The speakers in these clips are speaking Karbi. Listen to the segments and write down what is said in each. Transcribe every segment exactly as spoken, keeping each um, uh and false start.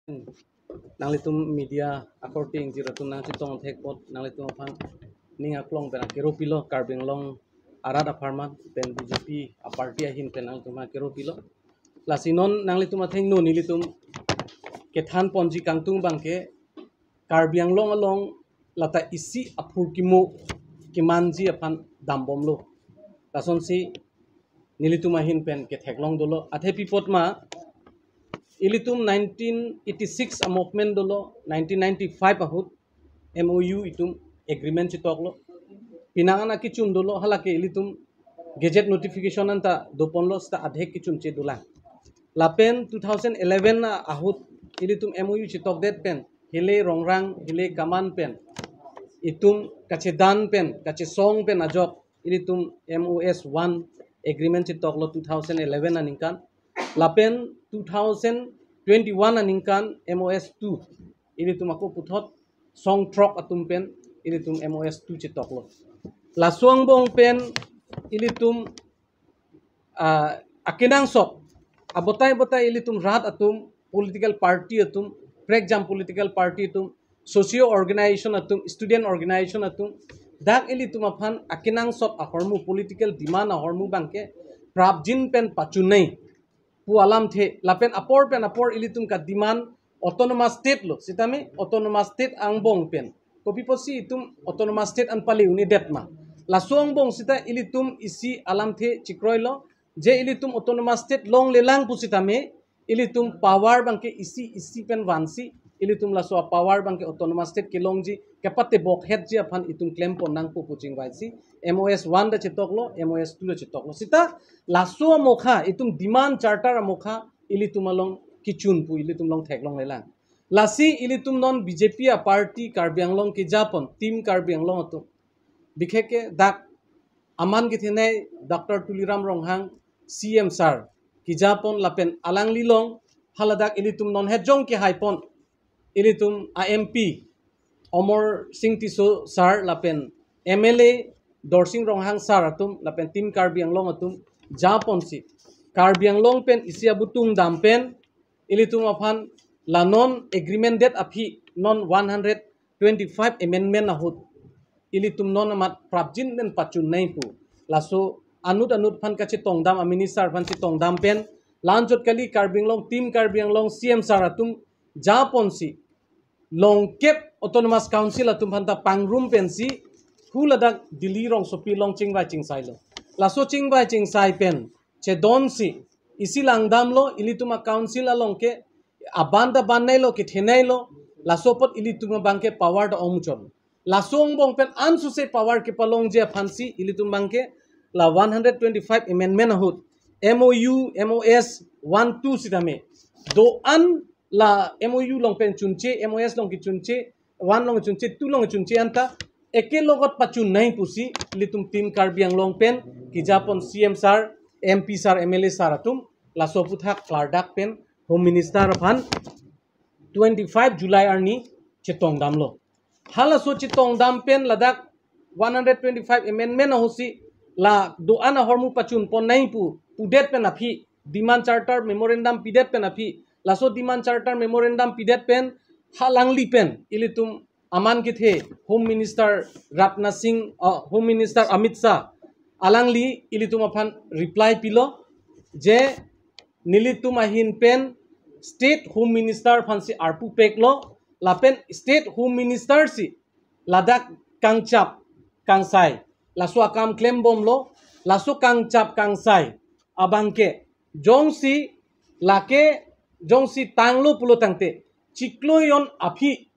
Nanglitum media akorte ingjir atum nangchetong thek apot nanglitum aphan ning aklong pen akero pilo, Karbi Anglong arat apharman pen B J P a-party ahin pen nanglitum akero pilo. Lasi non nanglitum athengno nelitum kethan ponji kangtung abangke Karbi Anglong along lata isi aphurkimo kemanji aphan dambomlo. Lasonsi nelitum ahin pen ketheklong dolo. Athe pi apot ma, ilitum nineteen eighty-six a-movement dolo, nineteen ninety-five ahut M O U itum agreement chetoklo. Penang an akechun dolo, halake ilitum gazette notification anta doponlo, seta adhek kechunche dolang. Lapen two thousand eleven ahut ilitum M O U chetokdet pen, hile rongrang, hile kaman pen itum kachedan pen, kachesong pen ajok ilitum M O S one agreement chetoklo two thousand eleven aningkan. Lapen two thousand twenty-one aningkan M O S two, ilitum ako puthot song throk atum pen ilitum M O S two chetoklo. Laso angbong pen ilitum, ah, akenangsot abotai botai ilitum rat atum, political party atum, prekjam political party atum, socio organization atum, student organization atum, dak ilitum aphan akenangsot ahormu, political demand ahormu abangke prapjin pen pachun nangji pu alamthe, lapen apor pen apor ilitum ka-demand autonomous state lo, sitame autonomous state angbong pen kopi apotsi itum autonomous state an pale un-edet ma. Laso angbong seta ilitum isi alamthe chekroilo, je ilitum autonomous state longlelang pusitame ilitum power abangke isi isi pen vansi, ilitum laso a-power abangke autonomous state kelongji kepatebok hetji aphan itum klem pon nangpo pu chingvaisi M O S one ta chetoklo, M O S two ta chetoklo. Seta laso amokha, itum demand charter amokha ilitum along kechun pu ilitum along theklonglelang. Lasi ilitum non B J P a-party Karbi Anglong kejapon, Team Karbi Anglong atum, bikheke dak aman kethenei Doctor Tuliram Ronghang C M sir kejapon lapen alangli along haladak ilitum non hetjong kehaipon ilitum a-M P Amarsing Tisso sir lapen M L A Dorsing Ronghang sir atum lapen Team Karbi Anglong atum japonsi Karbi Anglong pen isi abutung dam pen ilitum aphan la non agreement det aphi non one hundred twenty-five amendment ahut ilitum non amat prapjin pen pachun nangji pu. Laso anut anut aphan kachetongdam, a-minister aphan chetongdam pen la-anchot kali, Karbi Anglong, Team Karbi Anglong C M sir atum japonsi longkep Autonomous Council atum aphanta pangrum pensi haladak Delhi rongsopi along chingvai chingsailo. Laso chingvai chingsai pen chedonsi isi langdamlo, ilitum a-council along ke aban ta bannailo, kethenailo, laso apot ilitum abangke power ta ongmuchot. Laso angbong pen ansose power kepalongji aphansi ilitum abangke la one hundred twenty-five amendment ahut M O U, M O S one two sitame do-an la M O U along pen chunche, M O S along kechunche, one along chunche, two along chunche anta ekelogot pachun nangji pusi ilitum Team Karbi Anglong pen kejapon C M sir, M P sir, M L A sir atum laso aphuthak klardak pen Home Minister aphan twenty-five July arni chetongdamlo. Halaso chetongdam pen ladak one hundred twenty-five amendment ahutsi la do-an ahormu pachun pon nangji pu pudet pen aphi, demand charter memorandum pidet pen aphi, laso demand charter memorandum pidet pen halangli pen ilitum aman kethe Home Minister Rajnath Singh, uh, Home Minister Amit Shah, alangli ilitum aphan reply pilo je nelitum ahin pen State Home Minister aphansi arpu peklo, lapen State Home Minister si ladak kangchap kangsai laso akam klembomlo. Laso kangchap kangsai abangke jongsi lake jongsi tanglo pulo tangte chiklo jon aphi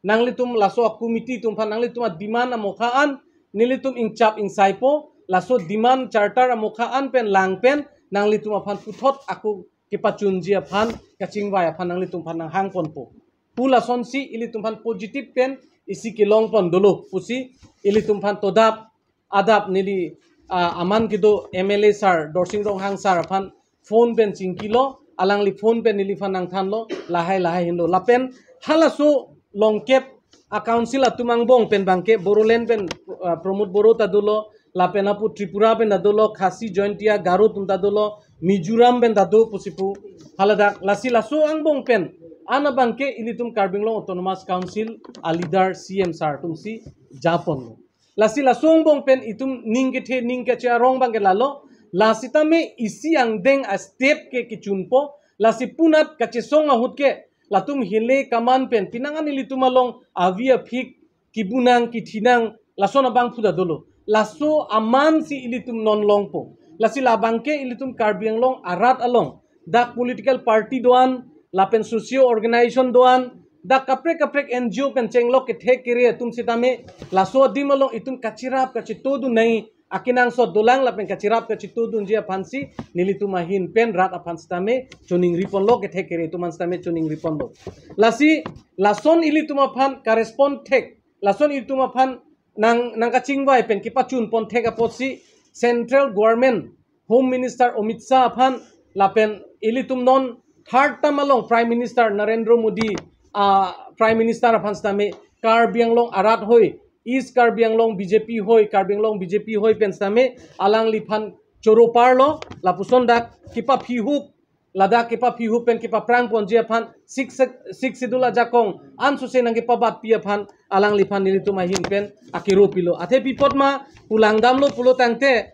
nanglitum laso a-committee atum aphan nanglitum a-demand amokha an nelitum ingchap ingsaipo, laso demand charter amokha an pen lang pen nanglitum aphan puthot ako kepachunji aphan, kachingvai aphan nanglitum aphan nanghangponpo pu lasonsi ilitum aphan positive pen isi kelongpon dolo pusi ilitum aphan todap adap neli, ah, aman kedo M L A sir, Dorsing Ronghang sir aphan phone pen chingkilo, alangli phone pen neliphan nangthanlo, lahai lahai henlo. Lapen halaso longkep a-council atum angbong pen abangke Bodoland pen, ah, Pramod Boro ta dolo, lapen apu Tripura pen ta dolo, Khasi, Jaintia, Garo atum ta dolo, Mizoram pen ta do pusi pu. Haladak lasi laso angbong pen An abangke ilitum Karbi Anglong Autonomous Council a leader C M sir atumsi japonlo. Lasi laso angbong pen itum ning kethe ning kache arong abangke lalo. Lasitame isi angdeng a step ke kechunpo. Lasi punat kachesong ahut ke latum hile kaman pen pinangan ilitum along avi aphik kibunang kithinang lason abang phuda dolo. Laso amansi ilitum non longpo. Lasi labangke ilitum Karbi Anglong arat along dak political party do-an, lapen socio organization do-an, dak kaprek kaprek N G O pen chenglok kethe kere atum sitame laso adim along itum kachirap kachitodun nai akenangsot dolang lapen kachirap kachitodunji aphansi nelitum ahin pen rat aphan sitame choningri ponlo, kethe kere atum aphan sitame choningri ponlo. Lasi lason ilitum aphan ka-respond thek, lason ilitum aphan nang nangkachingvai pen kepachun pon thek apotsi Central Government Home Minister Amit Shah aphan lapen ilitum non third term along Prime Minister Narendra Modi, ah, Prime Minister aphan sitame Karbi Anglong arat hoi, East Karbi Anglong B J P hoi, Karbi Anglong B J P hoi pen sitame alangliphan choro parlo, lapuson dak kepaphihup, ladak kepaphihup pen kepaprang ponji aphan six, six schedule ajakong ansose nangkepabatpi aphan alangliphan nelitum ahin pen akero pilo. Athe pi apot ma pu langdamlo pulo tangte,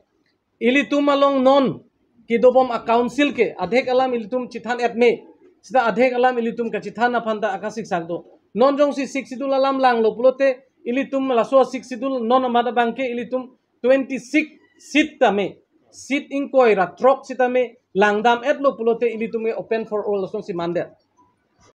ilitum along non kedobom a council ke adhek alam ilitum chethan et me, sita adhek alam ilitum kachethan aphan ta akasik sakdo. Non jongsi six schedule alam langlo pulote ilitum laso six schedule non amat abangke ilitum twenty-six seat tame, seat ingkoi ra throk sitame langdam etlo pulote ilitum ke open for all asonsi mandet.